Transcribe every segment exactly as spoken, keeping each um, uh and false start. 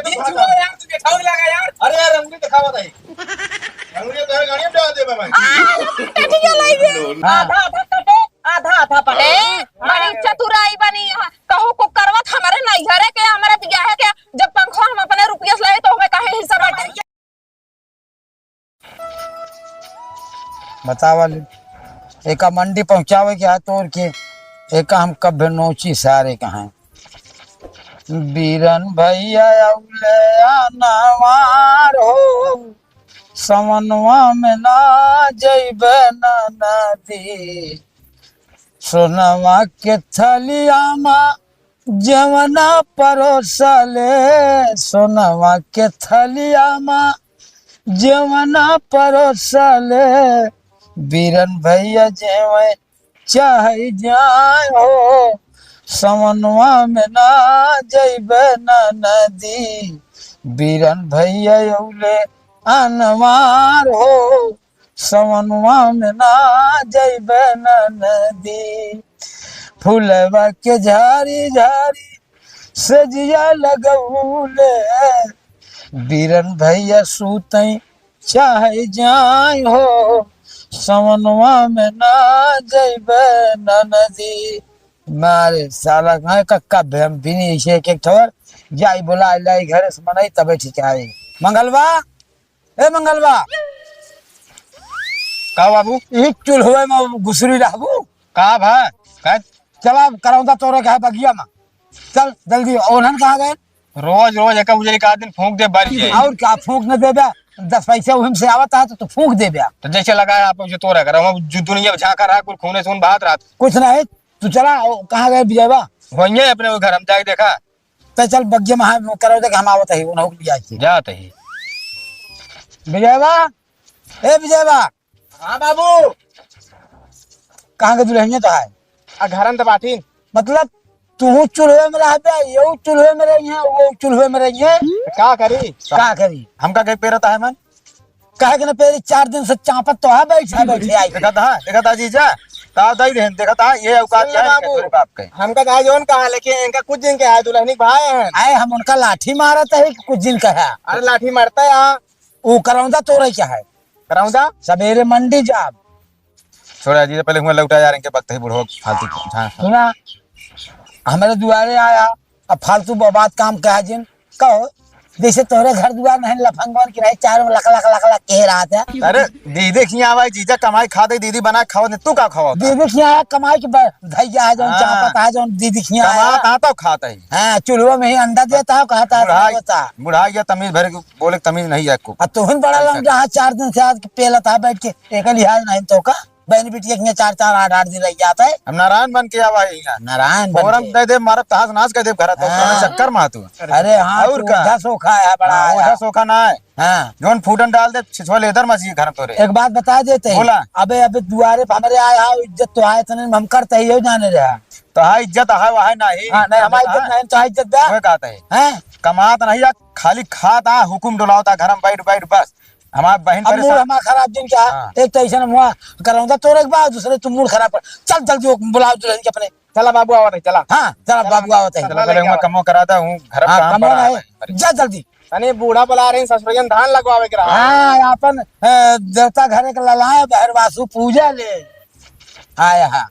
छुआ यार, तू बैठाऊ लगा यार। अरे यार, अंगुरी दिखावा ताई। अंगुरी तो गाड़ी में डाल दे भाई। आ, टटिया लाई दे। हाँ। आधा आधा कटे, आधा आधा पटे। बड़ी चतुराई बनी है। कहूँ को करवत हमारे नैहरे के, हमारे बियाहे के, जब पंखो हम अपने रुपया से लाए तो हमें काहे हिस्सा बांटे? बतावा ले, एका मंडी पहुँचावे के है तोर के, एका हम कब नोची सारे कहाँ। बीरन भैया अउले अनवार हो, सवनवा में ना जइबे ना नदी। सोनवा के थलिया मा जवना परोसले, सोनवा के थलिया मा जवना परोसले, बीरन भैया जेवे चाहे जाए हो, सवनवा में ना जइबे ना नदी। बीरन भैया अउले अनवार हो, सवनवा में ना जइबे ना नदी। फुलवा के झारी झारी सजिया लगौले, बीरन भैया सूतई चाहे जाए हो, सवनवा में ना जइबे ना नदी। मारे साला, मैं का कब हम बिनी इसे एक एक ठवर जाई बोला लाई घरे से मनई तबे ठीक आई। मंगलवा, ए मंगलवा, का बाबू? ई चूल्हे में घुसरी रहबू? का भा? का? चला, करौंदा तोरे के है बगिया में। चल जल्दी। ओन्हन कहाँ गए? रोज रोज एक उजरी का दिन फूंक दे, बच जाए। और का फूंक न देबे? दस पैसे उहिम से आवत है तो तू फूंक देबे। तो जैसे लगा है आप जो तोरा कर, हम जो दुनिया में झांका रहा, कुल खूने सून बहात रहा। कुछ नहीं, तू चला, ओ, कहाँ गए विजयवा? वहीं है अपने वो घर, हम जाके देखा। तो चल बगिया में, हाँ, करौंदा के हम आवत है, उन्हों के लिए आए थे। जात ही। विजयवा, ए विजयवा। हाँ बाबू। कहाँ के दुल्हनिया तो है? आ, घरन तो बाटिन। मतलब, तू चूल्हे में रहबे, ये चूल्हे में रही है, वो चूल्हे में रही है। तो का करी? का करी? हमका कहीं पेरत है मन? काहे के न पेरी, चार दिन से चापत तो है, बैठा बैठे आई। देखा था, देखा था जीजा, का दई रहन, देखा था, ये औकात सुन ले क्या है बाबू, तोरे बाप के? हमका तो आज जौन कहा, लेकिन इनका कुछ दिन के है, दुल्हनी के भाई हैं। आए, हम उनका लाठी मारत है कि कुछ दिन का है? अरे लाठी मारता है यहाँ। ऊ करौंदा तोरे क्या है? करौंदा? सबेरे मंडी जाब। छोड़ा जी, पहले हुआ लौटा यार, इनके वक्त ही बुढ़ो फालतू झांसा। सुना, हमारे दुआरे आया, अब फालतू बबाद काम कहा जिन, कहो, जैसे तोहरे घर दुआर नहीं लफंगवन की नहीं, चारों में लक लक लक लक कह रहा था। अरे, दीदी खिया आवा, जीजा कमाई खा दे, दीदी बना खावा दे, तू का खावा था? दीदी खिया आया, कमाई के ब-, भैया है जौन, हाँ। चापत है जौन, दीदी खिया आया। कमात है तो खात है। हाँ, चूल्हो में ही अंडा देता है, कहता है, बुढ़ाई, होता। बुढ़ाई या तमीज भर के बोले के तमीज नहीं है को। आ तुहिन बड़ा अच्छा। लौंडा है, चार दिन से आज के पेलत है बैठ के, एक लिहाज नहीं तो का, बहन बिटिया के चार चार आठ आठ दिन रह जाता है। हम नारायण बन के आवा है यहाँ। नारायण बन फोरम के। दे दे, मारब तहास नाश कर दे घर तो, हाँ। चक्कर मार तू। अरे हाँ, और तू का? ओझा सोखा है बड़ा हाँ, आया। ओझा सोखा ना है। हाँ। जौन फूटन डाल दे, छिछवा लेदर मची घर तोरे। एक बात बता देते हैं। बोला। अबे, अबे दुआरे पे हमरे आए, हाँ, इज्जत तो आए, तने हम करते ही हो जाने रहा। तो हाँ, इज्जत है, वह नहीं। हाँ, नहीं, हमारी इज्जत हाँ। नहीं, तो हाँ, इज्जत दे। वह कहते हैं। हैं? कमात नहीं या खाली खाता, हुकुम डुलावता, घर में बैठ, बैठ, बस। हमार बहिन अब परेशान। मूड हमार खराब जिन क्या? हाँ। एक तो ऐसे ना मुआ करौंदा तोरे के बाद, दूसरे तू मूड खराब कर। चल जल्दी वो बुलाओ दुल्हन के अपने। चला बाबू आवत है, चला। हाँ, चला चला, बाबू आवत है। चला, चला, लेके हुआ आवा। कमो कराता हूँ, घर हाँ, काम कमो पड़ा नहीं। है। जा जल्दी। तनी बूढ़ा बुला रही, ससुरजन धान लगवावे के रहा। हाँ, अपन, अ, देवता घरे के ललाए, बहरवासु पूजा ले। आया हाँ।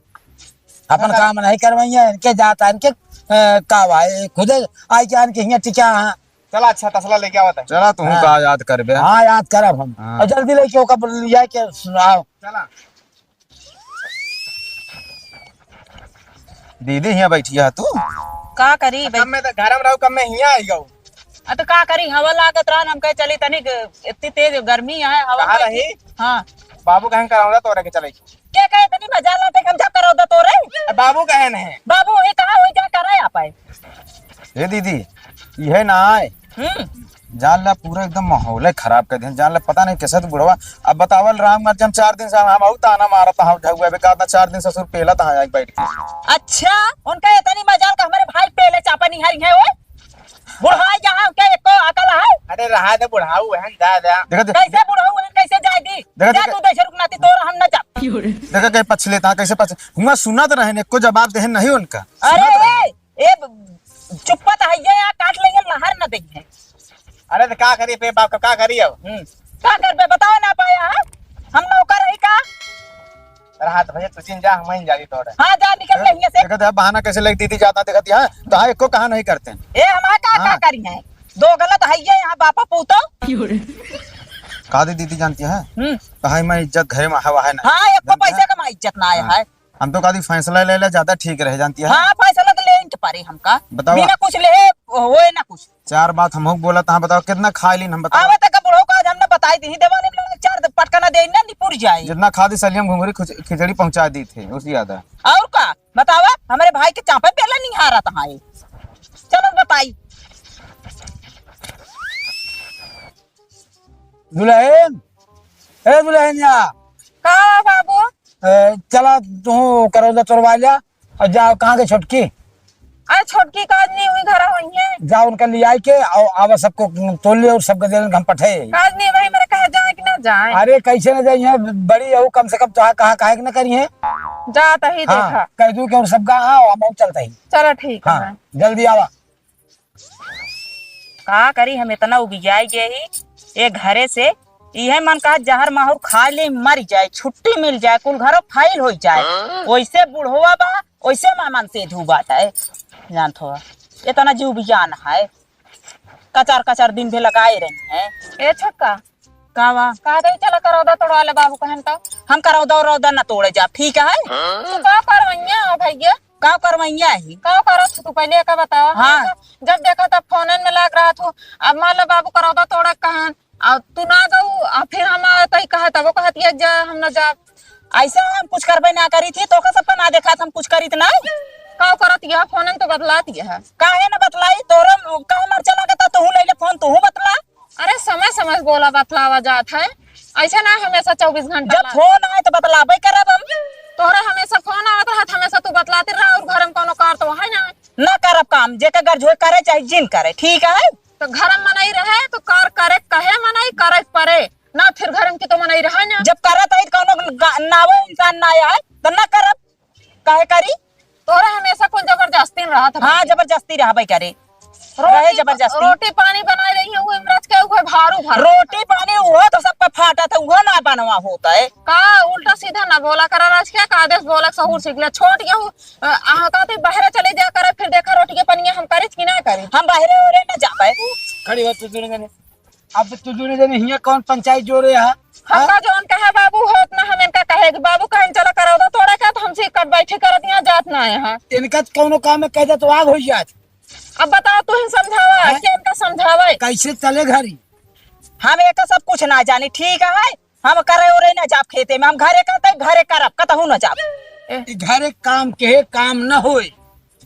अपन चला। काम नहीं करवाइए, इनके जाता, इनके, अ, का भाई, खुदे आई के आन के हियाँ टिका हाँ। चला, अच्छा, तसला लेके आवत है। चला, तू हाँ। का याद करबे। हाँ, याद करब हम। हाँ। और जल्दी लेके ओका बोल लिया के सुनाओ। चला। दीदी, हियाँ बैठी है तू? का करी, कम में तो घर में रहो, कम में हियाँ आई गऊ। आ, तो का करी, हवा लागत रहन, हम कहे चली तनिक, इतनी तेज गर्मी है, हवा कहाँ में रही? हाँ। बाबू कहें करौंदा तोरे के चले। के कहे इतनी मजा लाते, हम जा करौंदा तोरे? ए, बाबू कहें नहीं। बाबू, ये कहाँ हुई, क्या कर रहे आप आए? ए दीदी, ये ना आए। हम्म। जान ला, पूरा एकदम माहौल है खराब कर दिया। जान ला, पता नहीं कैसे तो बुढ़वा। अब बतावल राम, आज हम चार दिन से हम, हम आऊ ताना मारत, हम झगुआ बे, कहता चार दिन ससुर पेलत है, आके बैठ के। अच्छा, उनका इतनी मजाल का हमारे भाई पेले चापा निहारी है, ओए? बुढ़ाई जहाँ उनके एको अकल है? अरे रहा दे बुढ़ाऊ है, जा, जा। देखा, देखा, कैसे बुढ़ाऊ है, कैसे जाए दी? देखा, जा देखा। तू दे रुक नाती तोर हम न जा। देखा, कैसे पछ लेता है, कैसे पछ, हुआ सुनत रहे, एको जवाब देहन नहीं उनका। अरे, सुनत रहे। ए, ए, चुप्पा तो है, ये यहाँ काट लेंगे, लहर न देंगे। अरे तो का करी पे बाप का, का करी अब? हम्म। का करबे बताओ ना पाया है? हम नौकर रही का? अरे हाँ तो भैया तू चिन जा, हम ही जाई तोड़े। हाँ जा निकल ले हियां से। देखत है बहाना कैसे लग दीदी जाता देखत है, तो हाँ एको कहा नहीं करते हैं। ए हमारा का, का हाँ। करी है? दो गलत है ये यहाँ बापा पूतो। का दी दीदी जानती है? हम्म। कहा मैं इज्जत घरे में हवा है ना। हाँ एको जानती है? पैसे का मैं इज्जत ना आया हाँ। है। हम तो कहती फैसला ले ले ज्यादा ठीक रहे जानती है। हाँ फैसला तो ले के परे हमका। बताओ। बिना कुछ ले होए ना कुछ। चार बात हम बोला था, बताओ कितना खा लीन हम बताओ। आवे तक बुढ़ऊ का आज हमने बताई दी देवा नहीं लोग चार पटका ना दे ना निपुर जाए। जितना खा दी सलियम घुंघरी खुच-, खिचड़ी पहुंचा दी थे उससे ज्यादा। और का बतावा हमरे भाई के चापे पेला नहीं हारा था ये। चलो बताई। दुल्हन, ए दुल्हनिया। का बाबू? ए, चला तू करौदा तोड़वा लिया और जाओ। कहाँ के छोटकी? अरे छोटकी का आज नहीं हुई घर हुई है। जाओ उनका ले आई के और आवा सबको तोड़ ले और सबके दे हम पठे। आज नहीं भाई मेरे कहा जाए कि ना जाए? अरे कैसे ना जाइए, बड़ी हो कम से कम तो कहा कहा कि ना करिए। जात ही हाँ, देखा। कह दू कि और सब गा हाँ हम चलते ही। चलो ठीक हाँ, है। जल्दी आवा। का करी हम इतना उबियाई गए ही ए घरे से। इहे मन कहा जहर माहुर खा ले मर जाए, छुट्टी मिल जाए, कुल घरो फाइल हो जाए। हाँ? वैसे बुढ़वा बा वैसे मामन से धू बात है। जानत हो इतना जीव बिजान है। कचार कचार दिन भी लगाए रही है। ए छोटका। का बा? का दे चला करौदा तोड़वा ले बाबू कहन तो। हम करौदा उरौदा न तोड़े जाब ठीक है। तू का करवैया हो भैया? का करवैया ही? का करत तू पहले का बतावा। हाँ। जब देखा तब फोनन में लाग रहा तू। अब मान लो बाबू करौदा तोड़े कहन और तू ना जाऊ और फिर हम तही कहा तब वो कहत ये जा हम ना जाब। ऐसे हम कुछ करबे ना करी थी तो का सबका ना देखा हम कुछ करी ना। का करत यह फोनन तो बतलात यह। काहे ना बतलाई तोरे का मरचा लागता तू ले ले फोन तू बतला। अरे समय समय बोला बतलावा जात है। ऐसे ना हमेशा चौबीस घंटा जब ला- फोन आए तो बतलाबे करब हम। तोहरा हमेशा फोन आवत रहत हमेशा तू बतलाते रहा और घर में कोनो कार तो है ना। ना करब काम जेकर घर झोए करे चाहे जिन करे ठीक है। तो घर में मनई रहे तो कार करे कहे मनई करे परे ना फिर घर में की तो मनई रहे ना। जब करत है तो कोनो गा- नावे इंसान ना आए तो ना करब। काहे करी? तोरा हमेशा कुल जबरदस्ती में रहत है। हाँ, जबरदस्ती रहबे करे। रोटी, रहे जबरदस्ती। रोटी पानी बनाए रही है, वो इमरज के ऊपर भारू भर। रोटी पानी वो तो सबका फाटा था, वो ना बनवा होता है। का उल्टा सीधा ना बोला करा राज, क्या का आदेश बोला, सहूर सीख ले। छोट यहू, अ, अहाँ कहते बहरे चले जा करे, फिर देखा रोटी के पनिया हम करित कि ना करित। हम बहरे ओरे ना जाबे। खड़ी हो तू दुनू जने। अब तू दुनू जने हियां कौन पंचायत जोड़े हा? हमका हाँ? जौन कहे बाबू होत ना हम इनका कहे कि बाबू कहे चला करौदा तोड़े का तो हमसे कब बैठे करत यहाँ जात ना है हाँ। इनका तो कौनो काम में कह दे तो आग हो जात। अब बताओ तू ही समझावा हैं? कि इनका समझावे? कैसे चले घरी? हम एक सब कुछ ना जानी ठीक है। हम करे ओरे ना जाब खेते में, हम घरे करते घरे करब, कतहू ना जाब। ए। ई घरे काम के काम न होए,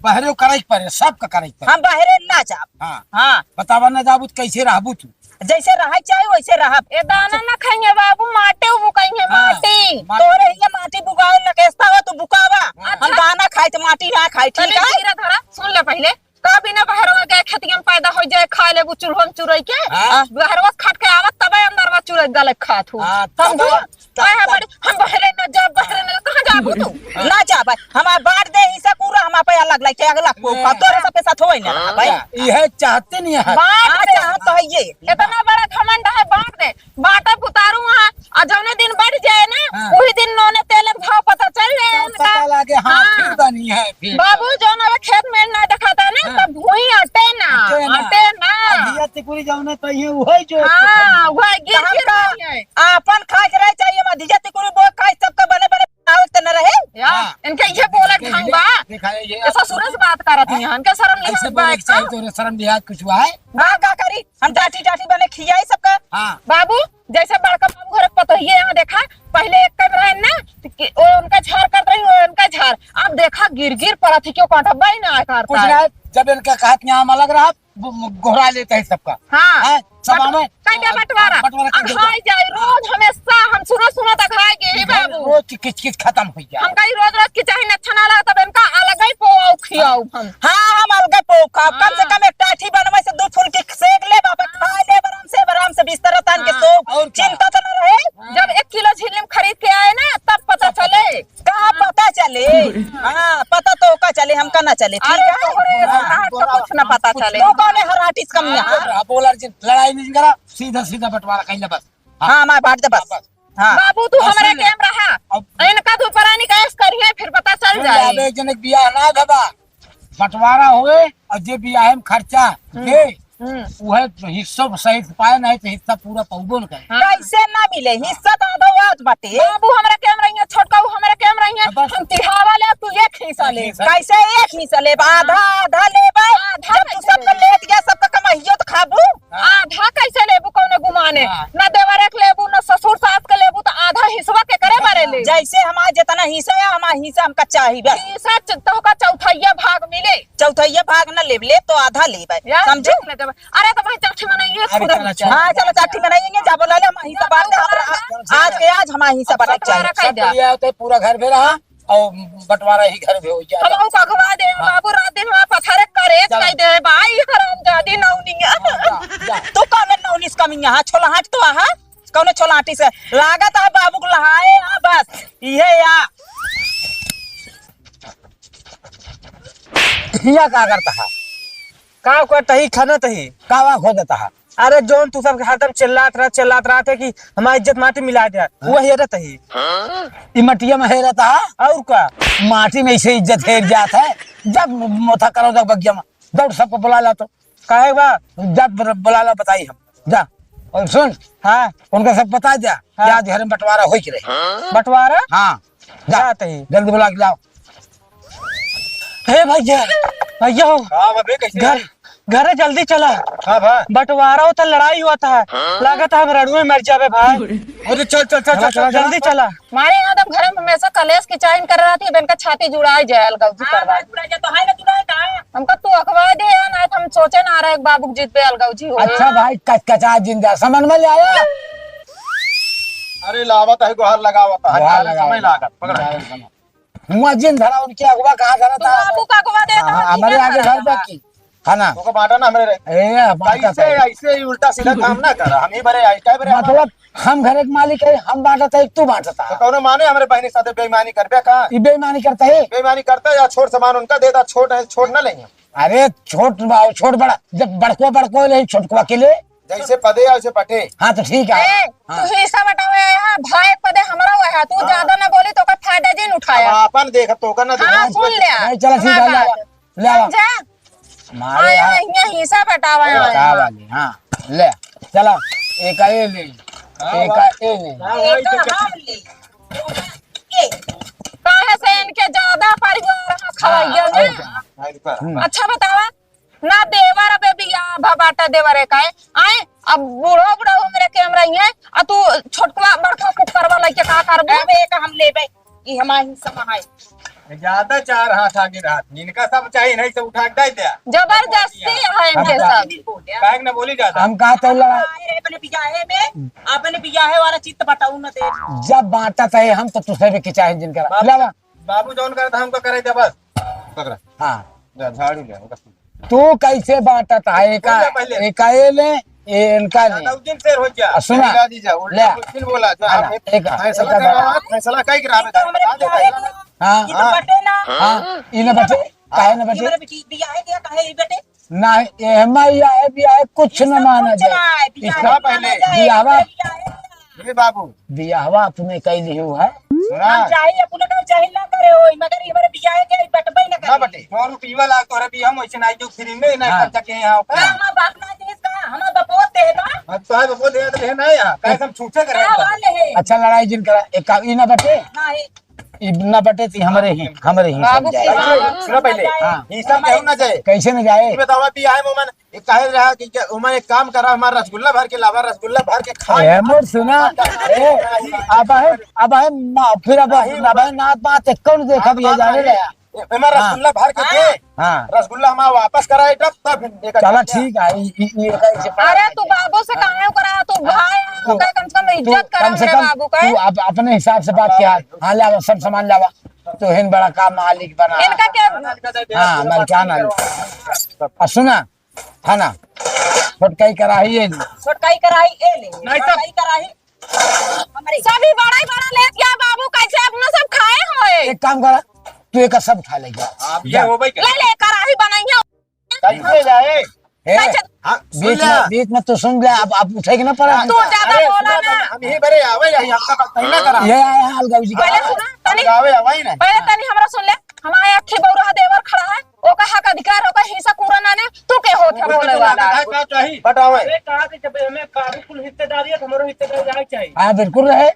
बहरे करे के परे, सबका करे के परे। हम बहरे ना जाब। हाँ। हाँ। बतावा ना जाबू तो कैसे रहबू तू? जैसे रहे चाहे वैसे रहब। ए दाना ना खाइए बाबू, माटे उबू कहिए हाँ। माटी। माटी। तोरे हिया माटी बुगावे लकेस्ता हो तू बुकावा। हाँ। हम दाना खाई तो माटी ना खाई, ठीक है? धीरे धरा, सुन ले पहले। का बिना बहरवा गए खेतिया में पैदा हो जाए, खा लेबू चूल्हो में चुरई के। हाँ। बहरवा खट के आवत तबे अंदरवा चुरई गले खात हो। हाँ, समझू? तब, तब, काहे तब। बड़ी, हम बहरे न जाब, बहरे न, कहाँ जाबू तू? हाँ। ना जाब, हमार बांट दे हिस्सा पूरा, हमार पे अलग लाइके अलग को, हाँ। तोरे सबके साथ होए ना, हाँ। भाई। यह चाहते नहीं है। बांट हाँ, दे। चाहत तो है ये। इतना बड़ा घमंड है, बांट दे। बाटा पुतारू हाँ, आ जौने दिन बढ़ जाए ना, हाँ। वही दिन नोने तेले भाव पता चल जाए तब इनका। पता लागे, हाँ, हाँ। फिर बनी है, फिर। बाबू, जौन अब खेत में ना दिखाता ना, हाँ। तब भुई अटे ना, अटे ना। अटे ना। आ धिया तिकुरी जौने तो ये वही जो हाँ, वही गिर तो गिर हमका रही है। आपन खाए के रहे चाहिए, मा धिया तिकुरी बोए खाए, सबका बने बने बनावे के न रहे। या, हाँ। इनके ये बोले देखा, ढंग बा। देखा, ये ये ससुरे से बात करत हाँ। नहीं है, इनके शर्म नहीं ऐसे आवत बा बोले के इनका। चाहिए, तो शर्म लिहाज कुछ हुआ है? बा का करी? हम टाठी टाठी बने खियाई सबका। हाँ। बाबू, जैसे बड़का बाबू घर के पतोहिए यहाँ देखा, पहले एक कम रहे ना, तो कि, ओ उनका झार करत रही, ओ उनका झार। अब देखा गिर गिर पड़त है, क्यों काटा बाई ना करता कुछ है। ना, जब इनका कहत यहाँ हम अलग रहा, वो, वो गोहरा लेते हैं सबका। हाँ। हाँ, सब बट-, हमें, कह दे बंटवारा। बंटवारा कर दे। अघाई जाए, रोज हमेशा हम सुनो सुनो तो अघाई गए, हे बाबू। रोज की किच किच खत्म हो जाए। हमका ही रोज रोज की चाहे अच्छा ना लगा, तब इनका अलग ही पोआऊ खियाऊ हम। हाँ, हम अलग ही पोआऊ खाओ। कम से हाँ। कम एक टाठी बनवे से दो फुलकी सेक ले, बाबा हाँ। खा ले, आराम से, आराम से बिस्तर तान के हाँ। सो। और क्या? चिंता तो ना रहे। हाँ। जब एक किलो झिल्ली में खरीद के आए ना, तब पता चले। कहाँ पता चले? हाँ, पता तो का चले, हमका ना चले, ठीक अरे, है? तोहरे हाँ, हराट का बोला। कुछ ना पता चले। तो कौन है हराटिस कम यहाँ? हाँ, बोला, अर्जुन, लड़ाई नहीं करा, सीधा सीधा बंटवारा कइला बस। हाँ। हाँ, हमार बांट दे बस। हाँ, बस। हाँ। बाबू, तू और हमरे सुन ले। कैमरा है। अब इनका तू परानी का ऐश करिए, फिर पता चल सुन ले, जाए। अब एक जने के बियाह ना भवा, बंटवारा होए और जे बियाह में खर्चा हम्म। दे, हम्म। उहे हिस्सो सही से पाए, नहीं तो हिस्सा पूरा पउबो न करे। हाँ। कैसे ना मिले? हिस्सा तो आधा आज बाटे। बाबू, हमरा कैमरा हियाँ छोटका, उ हमरा कैमरा हियाँ। हाँ, बस। हम तिहावा ले, तू एक हिस्सा ले। एक हिस्सा। कैसे एक हिस्सा ले? आधा, आधा लेबे। आधा जब तू कैसे सबका लेबे? लेत गया, सबका कमाइयो तो खाबू। हाँ। आधा कैसे लेबू कौनो गुमाने? हाँ। ना देवरे के लेबू, ना ससुर सास के लेबू, तो आधा हिस्सा के करे बारे ले? जैसे हमार जितना हिस्सा है, हमार हिस्सा हमका चाही बस। हिस्सा च-, तोहका चौथैया भाग मिले। चौथैया भाग न लेब, लेब तो आधा लेब, यार, समझू? देख ले जब, अरे तो भाई चाठी मनाइए, अरे खुदा चला, बचाए। हाँ, चलो चाठी मनाइए, जा बोला ले, हम हिस्सा बांट दे, हमरा आज के आज हमार हिस्सा बंटवारा चाहिए। कह दे। सब लिया तो पूरा घर में रहा और बंटवारा ही घर में हो जाए। हम लोग अगवा दे, हाँ। बाबू रात दिन हमारा पथरे करे चलो। कह दे, भाई हरामजादी नौनिया। हाँ, जा, जा। तू कौन नौनिस कमिया, हाँ, छोला हाट तो आहा, कौन छोला हाटी से लागत है बाबू को लहाए, हाँ, बस, ये या। हिया का करता है? का करता ही, खाना तही। का वा खोजता है? अरे, जौन तू सबके हरदम चिल्लात रहा, चिल्लात रहा थे कि हमारी इज्जत माटी मिला दिया, हाँ? वो हेरत ही। ई मटिया में हेरता है? और का? माटी में इसे इज्जत हेर जात है। जब मोथा करो, जब बगिया में दौड़ सबको बुला ला तो। काहे बा? जब बुला ला, बताई हम। जा। और सुन, हाँ। उनका सब बता दिया हाँ। कि आज घर में बंटवारा होई के रहे। बंटवारा? हाँ। जा, जात ही। जल्दी बुला के लाओ। हे भैया, भैया हो। हाँ, बाबे, कैसे घर, है? घरे जल्दी चला। हाँ, भा। बंटवारा होता, लड़ाई हुआ था। हाँ? लागत है हम रणुए मर जाबे, भाई। अरे, चल, चल, चल, चला, चल, चला, चल, जल्दी चला। हमारे यहाँ तो घर में हमेशा कलेश की चाइन कर रहा थी, इनका छाती जुड़ाए जाए, अलगौजी हाँ, करवा। भाई, जुड़ा जाए तो है ना, जुड़ा है का? हमका तू अखवा दे यार, ना तो हम सोचे ना रहे, बाबू के जीत पे अलगौजी हो। अच्छा भाई, कचकचा जिंदा, समझ में ले आया? अरे, लावत है, गुहार लगावत है, गुहार अरे, लगावत समय है। लागत, पकड़ा। हुआ जिन धरा उनके अगवा कहाँ धरा तू था? बाबू का अगवा दे, हाँ, तो हाँ, हमारे ठीक है, आगे घर खड़ा। बाकी। है ना? ओके बांटा ना हमरे रहे। ए, बांटा कैसे था। ऐसे ही उल्टा सीधा काम ना कर, हम ही बरे आई, काय बरे हम? मतलब, हम घर के मालिक है, हम बांटा था, एक तू बांटा था। तो कौनो माने हमरे बहनी साथे बेईमानी करबे का? ई बेईमानी करता है? बेईमानी करता है या छोट सामान उनका दे दा, छोट है, छोट ना लेंगे। अरे, छोट बा-, छोट बड़ा, जब बड़को बड़को ले, छोटकवा के ले। जैसे पदे या वैसे पटे। हाँ, तो ठीक है। ए, हाँ। तू हिस्सा बटावे है, हाँ, भाई पदे हमरा हुआ है, तू हाँ। ज्यादा ना बोली तो ओकर फायदा जिन उठाया। अब आपन देख, तो ओकर ना हाँ, देख। सुन ले। नहीं, चला, ठीक है, हमार ले आवा, बात। ले आवा। समझा? मारे आया यहाँ। है, यहाँ हिस्सा बटावा है, बटावा हाँ। ले, हाँ। ले, चला, एक ए ले, हाँ, एक वाह। ए ले। हाँ, एक भाई, तो देख। हम ले। ए, काहे से इनके ज्यादा परिवार में खवाइया हाँ, ने? और क्या? हाँ, रुका। हम्म। अच्छा बतावा, ना देवर अबे बियाह भा बाटा देवर है काहे? आए, अब बूढ़ो बूढ़ो हमरे कैमरा ही है, आ तू छोटकवा बड़का कुकरवा लइके का करबे? अबे एक हम लेबे, ई हमार हिस्सा में है। ज्यादा चार हाथ आगे रहा, इनका सब चाहिए, नहीं तो उठा के दे दे। जबरदस्ती है इनके हम सब। काहे के ना बोली ज्यादा? हम कहा तो लड़ा आए रे अपने बियाहे में, अपने बियाहे वाला चित्त बताऊ न दे। जब बांटत है हम तो तुझसे भी खिंचाए जिनका। बाबू, लावा। बाबू जौन करत है हमको करे दे बस। पकड़ा। हाँ। जा, झाड़ू ले, ओकर। तू कैसे बांटत है? एका, बोल जा पहले। एका ए ले, ए इनका ले। दादा, उस दिन शेर हो गया। आ, सुना। मेरी दादी जा, उल्टा ले। कुछ नहीं बोला, जा, हाँ, आप एक एक, फैसला एक करवाओ, फैसला कहीं करा, ये तो हमरे बता दे, बियाहे फैसला। में हाँ। ये तो हाँ। बटे ना। हाँ, ई ना बटे, काहे ना ये बटे? हमरे बिटी-, बियाहे दिया, काहे ई बटे? ना, एहमा ई आए, बियाहे कुछ ये न सब माना कुछ जाए। ना है, बियाहे इसका ना माना पहले। जाए, बियाहवा बियाहे ना। ए बाबू। बियाहवा अपने कई लिहू है। सुना। हम चाहे अपने का जाहिल ना करे होई, मगर ये हमारे बियाहे के बटबे ना ना करे। बटे। सौ रुपया लाग तोहरे बियाह में वैसे ना जो फ्री में ना हाँ। खर्चा के यहाँ ओकर। हाँ, हमार बाप ना देस का, हमार बापो दे बा। हाँ, तोहरे बापो दे तो है ना यहाँ। काहे हम छूटे करे का हैं? वाले है? अच्छा, लड़ाई जिन करा, एक का ई ना बटे? ना है। ई ना बटे ती हमरे ही, हमरे ही बाबू सब जाए। की बात। सुना पहले। हाँ। हिसाब केहू ना जाए। कैसे ना जाए? ई बतावा बियाहे में मन ये काहे रहा कि क्या, ओमा एक काम करा, हमार रसगुल्ला भर के लावा, रसगुल्ला भर के खा। ए, मोर सुना, ए, अब है, अब है, मा-, फिर अब, नहीं, अब है, नात बात एक कौन देखा भी नात जाने बात रहा। ए, एमा हाँ। रसगुल्ला भर के दे। हाँ। रसगुल्ला हमार वापस करा, एक तब फिर देखा चला जाए। ठीक है, ई, ई, ई, ऐसे अरे, तू बाबू से काहे करा, तू हाँ। भाई, तू, ओकर कम से कम तू इज्जत कर कम से हमरे कम बाबू का। तू अप-, अपने हिसाब से बात किया। हाँ, लावा, सब सामान लावा। तो हिन बड़ा का मालिक बना। इनका क्या? हाँ, मलकान आलू। अब सुना, है ना? छोटकाई कराही ये ले। छोटकाई कराही ए ले। नहीं तो छोटकाई कराही। हमरे सभी बड़ा ही बड़ा लेत गया बाबू, कैसे अपना सब खाए होए? एक काम करा, तू एक सब उठा ले जा। आप ये जा। हो भाई क्या? ले ले, कराही बनाइए। कैसे जाए? ए, सच। हाँ, सुन बीच ले। में, बीच में तो सुन ले, अब, अब उठे के ना पड़ा। तू ज्यादा अरे, बोला सुनो ना। ना, हम यही बरे आवे, यही आपका बात नहीं ना करा। ये आया है अलगाऊ जी का। पहले सुना, तनी, अलगावे आवे ही नहीं। पहले तनी हमरा सुन ले, हमारे अखी बौरा देवर खड़ा है, ओका हक अधिकार, ओका हिस्सा पूरा ना ने, तू के होत है बोले वाला? का चाहिए? बतावे। अरे, कहा कि जब हमें कानून कुल हिस्सेदारी है, तो हमरो हिस्सेदारी आए चाहिए। हाँ, बिल्कुल रहे।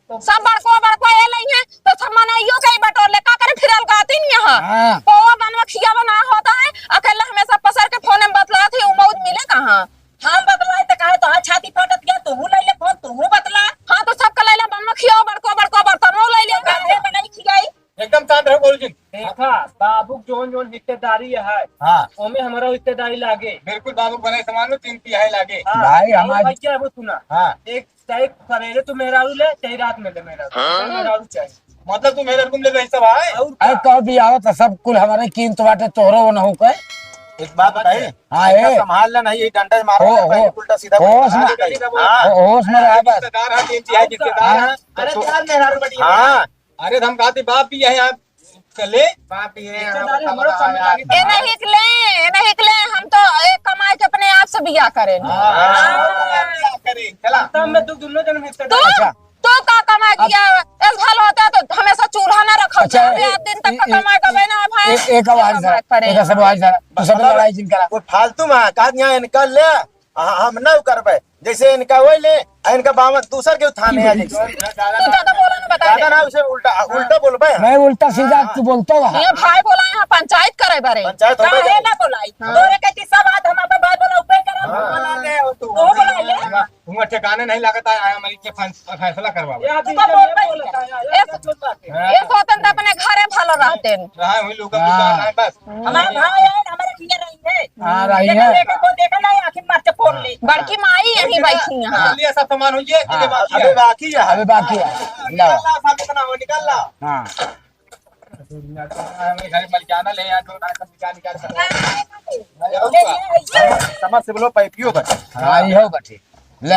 तो सब बड़को बड़को ये लई है, तो सब मनइयो के ही बटोर ले, का करे फिरल गाती नहीं यहाँ। हाँ। पोवा बनवा खियावा ना होता है, अकेला हमेशा पसर के फोन में बतलात है, उ मौज मिले कहाँ? हम बतलाए तो कहे तो हाँ छाती फाटत गया, तू ले ले फोन, तू बतला। हाँ, तो सबका ले ले, बनवा खियाओ, बड़को बड़को बर्तनो ले ले। काहे बनाई खियाई? एकदम शांत रहो गुरुजी। देखा, बाबू जोन जोन हिस्सेदारी है, हाँ। ओमे हमारा हिस्सेदारी लागे। बिल्कुल बाबू बने समान लो, तीन तिहाई लागे। हाँ, भाई, और हमारे भाई क्या है वो सुना। हाँ। एक चाहे सवेरे तू मेहरारू ले, चाहे रात में ले मेहरारू। हाँ? मेहरारू चाहे। मतलब तू मेहरारू तुम ले रही सब आए? और अरे का? कब भी आवत है, सब कुल हमारे कीमत बाटे, तोहरो वो न हो के। एक बात बताई? हाँ, इतना ए। संभाल ले नहीं, ये डंडा से मारो, ओ, पहले ओ। उल्टा सीधा होश में। हाँ। ओ, होश में रहा बस। रिश्तेदार है, तीन चाहे रिश्तेदार हाँ। है। अरे तो यार मेहरारू बढ़िया। हाँ। अरे हम कहते बाप भी यही आप चले। बाप भी है, रिश्तेदारी हमरो सामने लागे। ए नहीं निकले, ए नहीं निकले, हम तो एक कमाई के अपने आप से बियाह करें। हाँ, बियाह करें, चला। तब में तू दोनों जन में तू, अच्छा। तू का कमाई किया? इस भल होता तो हमेशा चूल्हा ना रखा अच्छा, जाए, ए-, रात दिन तक ए-, का ए-, कमाई कबे ना भाई। ए-, एक आवाज कमाई जरा, करें। एक सब आवाज जरा, तू सब मतलब, लड़ाई जिन करा। वो फालतू में, का यहाँ इनका ले, आ, हम ना करबे, जैसे इनका वही ले, आ इनका बावन दूसर के थाने आ जैसे। तू ज्यादा बोला ना, बता ज्यादा दे। ना, उसे उल्टा, उल्टा बोलबे हम। मैं उल्टा सीधा हाँ। तू बोलता हुआ। ये भाई बोला यहाँ पंचायत करे बारे। पंचायत हो काहे गई। ना बोलाई? हाँ। तोरे कहती सब बात हम अपन भाई बोला, उपे करब। हाँ। बोला ले हो तू। तू बोला ले। हुआ ठिकाने नहीं लगता है, हमारी के फैस-, फैसला करवाओ। ये तू तो बोल भाई। ये हाँ। ये सोचन तो अपने घरे भलो रहते हैं। रहा हुई लोग हाँ। दुकान है बस। हमारे भाई है, हमारे किए रही है। हाँ, रही है। देखा, देखा, को देखा ना, आखिर मार चपोर ले। बड़की माई यहीं बैठी हैं। हाँ। चलिए, सब सामान हो गया, हाँ। चलिए, बाकी अबे है। बाकी है। अबे बाकी है। हाँ, ला। निकाल ला, सब इतना हो, निकाल ला। हाँ। हमें घर मलिकाना ले, यहाँ जो ना सब निकाल, निकाल कर। समझ से बोलो, पाइपियो बचे। हाँ, इहो बचे। ले,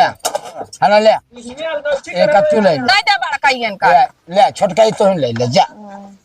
हला ले। एक कत्तू ले। दे दे बड़का इनका। ले, ले, छोटका ही तो ले, ले, जा।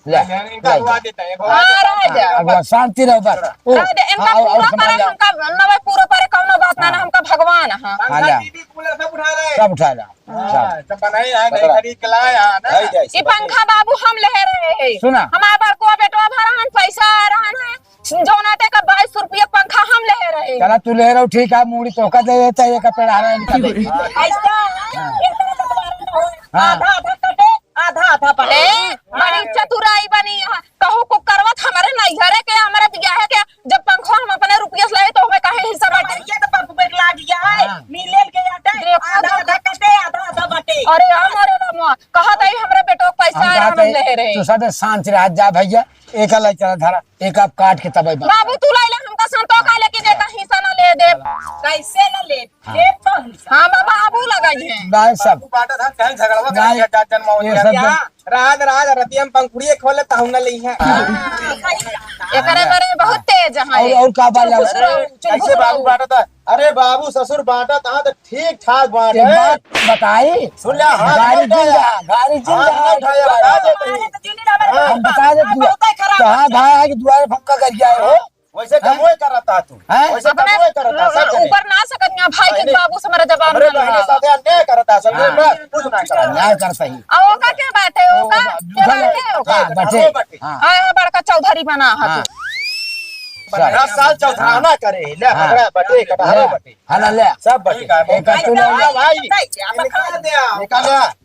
ले, इनका ले, हुआ जा। देता है, हाँ, रह जा। अब शांति रहो बस। ओ, रह दे, इनका हाँ, और, और पूरा सामान परे, ले। हमका नवे पूरा परे कौनो बात ना, ना, हाँ। हमका भगवान, हाँ। हाँ, ले। टीवी, कूलर सब उठा रहे। सब उठा ले। हाँ, सब। सब बनाए हैं, नहीं पकड़ा। खरीद के लाए हैं, ना। भाई, जाए, ई पंखा बाबू हम ले रहे हैं। सुना। हमार बड़को बेटवा भरहन, पैसा आ रहन है। जौन आटे का बाईस रुपया पंखा हम ले रहे। चला, तू ले रहो, ठीक है, मूड़ी तोहका दे देता है, एक पेड़ हरा इनका दे। ऐसा है, हाँ। एक तरह से तुम्हारा ना हो, हाँ। आधा आधा कटे, आधा आधा बटे। ए, बड़ी चतुराई बनी है। कहू को करवत हमारे नैहरे के, हमारे बियाहे के, जब पंखा हम अपने रुपया से लाए, तो हमें काहे हिस्सा बांटे? ये तो पंप बेट लाग गया है, हाँ। मिले के आटे, देखो आधा तो। आधा कटे, आधा आधा बटे। अरे, हमारे रामा, कहत आई, हमरा बेटो पैसा हम आ रहा, कहत हम आई, ले रहे। तू सबे शांत रह जा भैया। एक लाई चला धरा, एक आप काट के तबे बा। बाबू, तू लाई ले, हमका संतोष का लेके देता, हिस्सा ना ले दे। कैसे ना ले? हाँ। ले तो हिस्सा। हाँ, बाबा, बाबू लगाई है। गाय सब। बाबू बाटा था, चाहे झगड़वा कर गाय, दिया, जात जन्म हो ये गया। सब क्या? रात, रात, रतिया में पंखुड़िए खोले, ताहू ना ले हैं। हाँ, सही बात है। एकरे बारे बहुत तेज है। और, और का बात चुलबुल है? सुनाओ, चुलबुल कैसे बाबू सुनाओ। बाटा था? अरे बाबू, ससुर बांटा तहाँ तो ठीक ठाक बांट एक है। बात बताई? सुन ले, हाथ गाड़ी नहीं जिन उठाया। जा, गाड़ी जिन हाथ जा। नहीं उठाया, बता देते ही। हाँ। हम बता देते ही। बहुत ही खराब कहाँ बात है। भाई आके दुआरे फक्का कर गया हो? वैसे हाँ? कमोए करता तू। हैं? वैसे अपने कमोए करता, सब जने। ऊपर ना सकत ना भाई के अरे, बाबू से हमारा जवाब हमरे ना बहने लगा। साथे अन्याय करता, सब हाँ। जने बस कुछ ना करता। अन्याय करता ही। आ, ओका क्या बात है? ओ, ओका बा-, क्या बात है? ओका हाँ, बटे। बटे। हाँ। हाँ, हाँ, बड़का चौधरी बना है हाँ। तू। दस साल चौधराना करे, ले हाँ। हमरा बटे, कटहरो ले। बटे। हाँ, ले, ले। सब बटे। ठीक है, एक तू ले ले। भाई, भाई, निकाल दे। निकाल दे।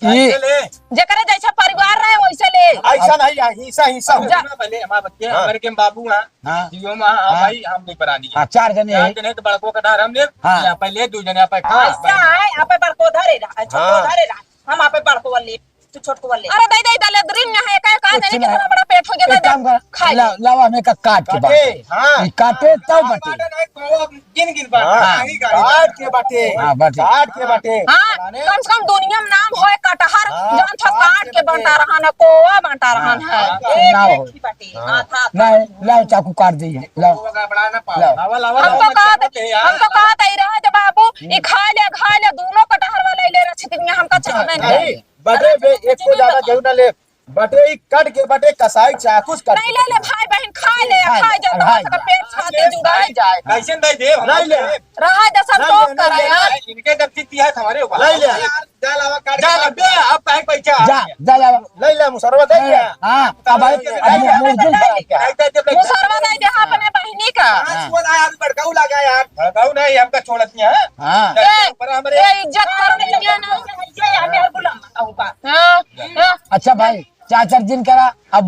ई कैसे ले? जेकरे जैसा परिवार रहे, वैसे ले। ऐसा नहीं है, हिस्सा, हिस्सा हो। जा। पहले हमारे बच्चे, हाँ। हमारे के बाबू हैं, हाँ। जियो में, हाँ, हाँ। भाई, हम नहीं परानी है। हाँ, चार जने चार हैं। जने तो बड़को कटार हम ले, हाँ। यहाँ पे ले, दो जने यहाँ पे खा। ऐसा है, यहाँ पे बड़को धरे रहा, छोटको हाँ। धरे रहा। हम यहाँ पे बड़को ले। तू छोटको वाले। अरे दे दे, दले दरिन यहाँ एक, एक आदमी कुछ के ना। बड़ा बड़ा पेट हो गया, एक दे दे। काम कर, खा ले। ला-, लावा हमें का काट के बाटे, बांट। हाँ। ई काटे तब बाटे। बाटे नहीं, कोवा गिन गिन बाटे। हाँ। नहीं काटे। काट के बाटे। हाँ, बाटे। काट के बाटे। हाँ, कम से कम दुनिया में नाम होए कटहर, हाँ, जौन था काट काट के के बाटे। बांटा रहा ना, कोवा बांटा रहा हाँ, है। हाँ, एक ना एक हो। ही बाटे, हाँ। आधा आधा। नहीं, लाओ चाकू काट दी है, लाओ। कोवा का बड़ा ना पाओ। लाओ। लावा, लावा, हम तो लावा, कहत, बच्चे, हम तो हाँ। कहत ही रहे जब बाबू, ई खा ले, खा ले, दोनों कटहर वाला ले रहे छितिनिया, हमका चाहबे नहीं। नहीं। बटे बे, एक को ज्यादा केहू ना ले। बटे ई कट के बटे कसाई चाकू से कट नहीं, के ले ले बटे। भाई बहन, खाए ले, खाए ले, खाए जा, तो खाए सबका जा। पेट छाती जुड़ा जाए। कैसे नहीं देव? हम नहीं ले। रहा जा, सब नहीं तो ले, नहीं करा ले। यार। इनके गलती थी है हमारे ऊपर। नहीं ले। यार, जा लावा काट जा के ले, अब काहे पैसा? जा, जा लावा। नहीं ले, मुसरवा दे दे। हाँ, अब भाई, अब मु-, मुर्गिन करा क्या? नहीं दे दे, नहीं दे। मुसरवा दे दे, हाँ, अपने बहिनी का। हाँ, हाँ। छोड़, यार, भड़काऊ लगा यार। भड़काऊ नहीं, हमका छोड़त नहीं है। हाँ। ए, पर हमरे ए, इज्जत कर नहीं है ना। ये हमें गुलाम बताऊंगा। हाँ, हाँ। अच्छा भाई, चाचर जिन करा, अब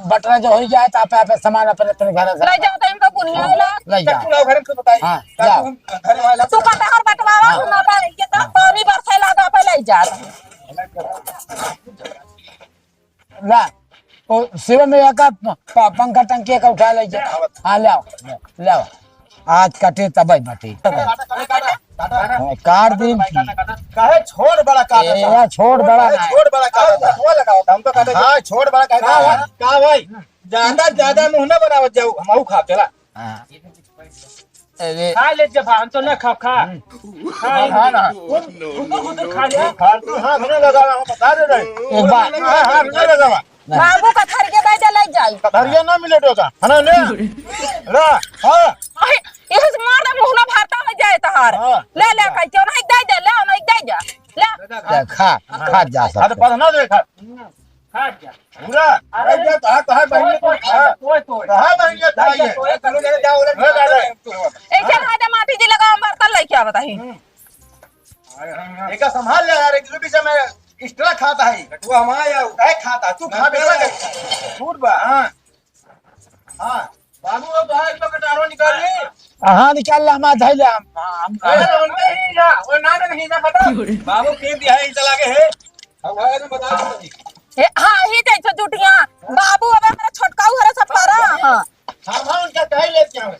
बटरा जो हो जाए तो आप, आप सामान अपने, अपने घर से ले जाओ, तो इनका बुनिया ला। ले जाओ। चल, तू लाओ घर से बताई। हाँ, ताकि जाओ। हम घर वाला तू कटहर बटवावा, हाँ। तू ना पाए, ये तो पानी बरसे लगा पे ले जा। ला, ओ शिव में का प-, प-, पंखा टंकी का उठा ले जा। हाँ, ले आओ, ले आओ। आज कटे तब बटे। हाँ, काट दिन की। काहे छोड़ बड़ा काट ए, था? यार, छोड़ बड़ा काहे ना। छोड़ बड़ा काट था? वो लगाओ, हम तो कहते हाँ, छोड़ बड़ा काहे का था? भाई? का भाई? ज्यादा, ज्यादा मुंह ना बनावत जाऊ, हम आऊ खा, चला। हाँ। अरे। खा ले जब हम तो ना खाओ, खा। हम्म। खा, हाँ, ना। खुद, खुद, खुद खा ले। फालतू हाथ ना लगावा, हम बता दे रहे। एक बार। हाँ, हाथ ना लगावा। बाबू कथरिया दे दे, ले जाई। कथरिया ना मिले डोका, है ना, ले। ला, हाँ। अरे, ये से मार दे, मुंह ना भरता हो जाए तहार। हाँ। ले, ले, कह के, नहीं दे दे, ले, नहीं दे दे। ले। ले, खा, खा जा अरे, सकते। पढ़ना दे, खा। खा जा। पूरा, अरे, अरे, ये कहा, कहा बहन ने कोई, कोई, कोई, कोई। कहा बहन ने खाई है? कोई, कोई, कोई। ले, ले, ले। ऐसे ना दे, माटी जी लगा, हम बर्तन लेके आवत ही। हम्म। एका संभाल ले यार, एक दूसरे पीछे में extra खाता है। बेटुआ हमारा यार। काहे खाता? तू खा बेटा। झूठ बा। हाँ। हाँ। बाबू, वो बाहर का कटारो निकाल ले। हाँ, निकाल ले, हम आ जाइले हम। हाँ, हम अरे, उनके ही ना, वो ना, ना, नहीं ना, खत्म। बाबू, के दिया है, चला के है। अब भाई, तुम बता दो। ए, हाँ, ही जैसे जुटिया। बाबू, अब हमारा छोटका उहरे सब पारा, हाँ। हाँ, हाँ, उनका कहे ले क्या है?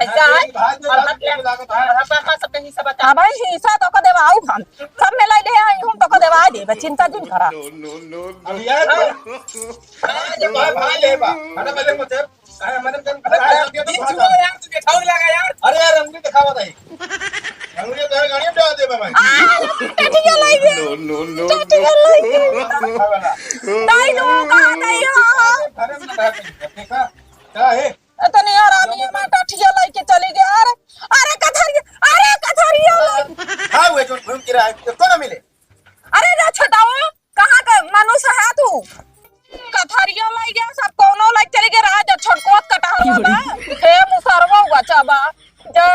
ऐसा है? भाई, और भाई, हट ले। भाई, भाई, भाई, सब कहीं से बचा। हाँ भाई, हिस्सा तो को देवाऊ हम। सब में लाई ले आई, हम तो को देवा देबे, चिंता जिन करा। अब यार, हाँ, ये भाई, भाई ले बा। अरे, मैंने मुझे, अरे, मैंने कल बताया, ये तो दिन बात छुआ है। यार, तू दिखाऊ लगा यार। अरे यार, रंगली दिखावा था ये। रंगली तो यार गाड़ी में डाल दे बा भाई। आ, टटिया लाई गया। No, no, no, टटिया लाई गया। दिखावा ना। ताई लो, कहाँ गई हो? अरे, मैं बताया था, देखा? क्या है? इतनी हरामी है, मैं टठिया लेके चली गई। अरे, अरे कथरिया, अरे कथरिया लेके। हाँ, वो जो घूम के रहा है, तो कौन मिले? अरे रे छोटाऊ, कहाँ का मनुष्य है तू? कथरिया लेके सब कौनो लेके चली गई, राज छोटकोत कटहर बा। हे मुसरवा हुआ चाबा, जा।